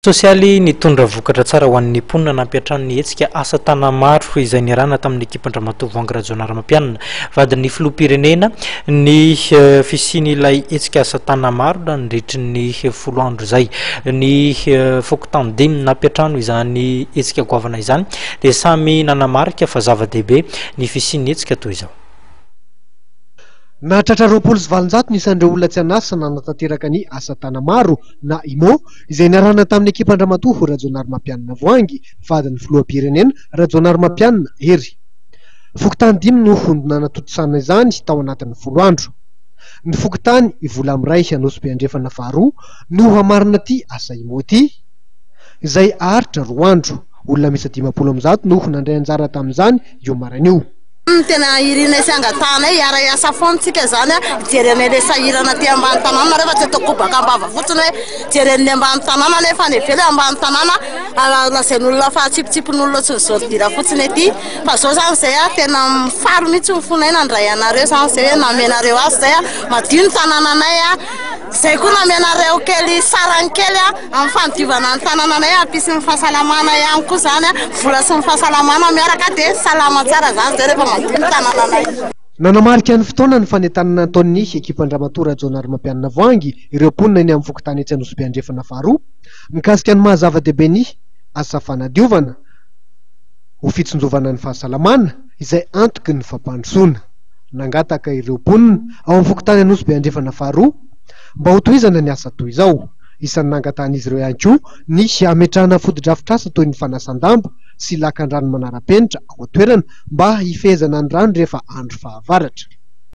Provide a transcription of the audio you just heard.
Sosialy nitondra vokatra tsara ho an'ny mponina nampiantrano ny hetsika asa tanamaro izay niarahana tamin'ny ekipan-dRamatoa Voahangy Rajaonarimampianina, vadin'ny filoham-pirenena, ny fisian'ilay hetsika asa tanamaro nandritry ny 10 andro izay. Ny fokontany dimy nampiantrano izany hetsika goavana izany dia samy nanamarika fa zava-dehibe ny fisian'ny hetsika toy izao. Nahatratra 820 ny isan'ireo olona tsy an'asa nanatanteraka ny asa tanamaro na IMO izay niarahana tamin'ny ekipan-dRamatoa Rajaonarimampianina Voahangy, vadin'ny filoham-pirenena Rajaonarimampianina Hery. Fokontany dimy no nanatontosana izany tao anatin'ny 10 andro. Ny fokontany Ivolamiray Anosibe Andrefana faharoa no hamarana ity asa IMO ity, izay haharitra 2 andro. Olona miisa 150 no nandray anjara tamin'izany io maraina io. Ny tena irinay sy angatahanay hiara-hiasa foana tsika izany a, hijery anay ilay sahirana aty ambany tanàna nareo fa tsy atao kobaka am-bava fotsiny hoe jeren'ny ambany tanàna nefa any ivelany ambany tanàna lazain'olona fa atsipitsipin'olona ohatry ny zôridira fotsiny aty fa zao zany zay a tena mifaly mihitsy ny fonay nandray anareo zany zay hoe namenareo azy zay a madio ny tanànanay a. Izay koa namenareo kely sarany kely amin'ny fandiovana ny tanànanay hampisy ny fahasalamana ihany koa izany, vola sy ny fahasalamana miaraka dia salama tsara izany izay rehefa madio ny tanànanay. Nanamarika ny fotoana ny fanentanana nataon'ny ekipan-dRamatoa Rajaonarimampianina Voahangy ireo mponina eny amin'ny fokontany etsy Anosibe Andrefana faharoa mikasika ny maha zava-dehibe ny asa fanadiovana ho fitsinjovana ny fahasalamana izay antoky ny fampandrosoana. Nangataka ireo mponina ao amin'ny fokontany Anosibe Andrefana faharoa mba hotohizana ny asa toy izao. Isan'ny nangatahan'izy ireo ihany koa ny hametrahana fotodrafitrasa toy ny fanasan-damba sy lakan-drano manara-penitra ao an-toerana mba hifehezana ny rano rehefa andro fahavaratra.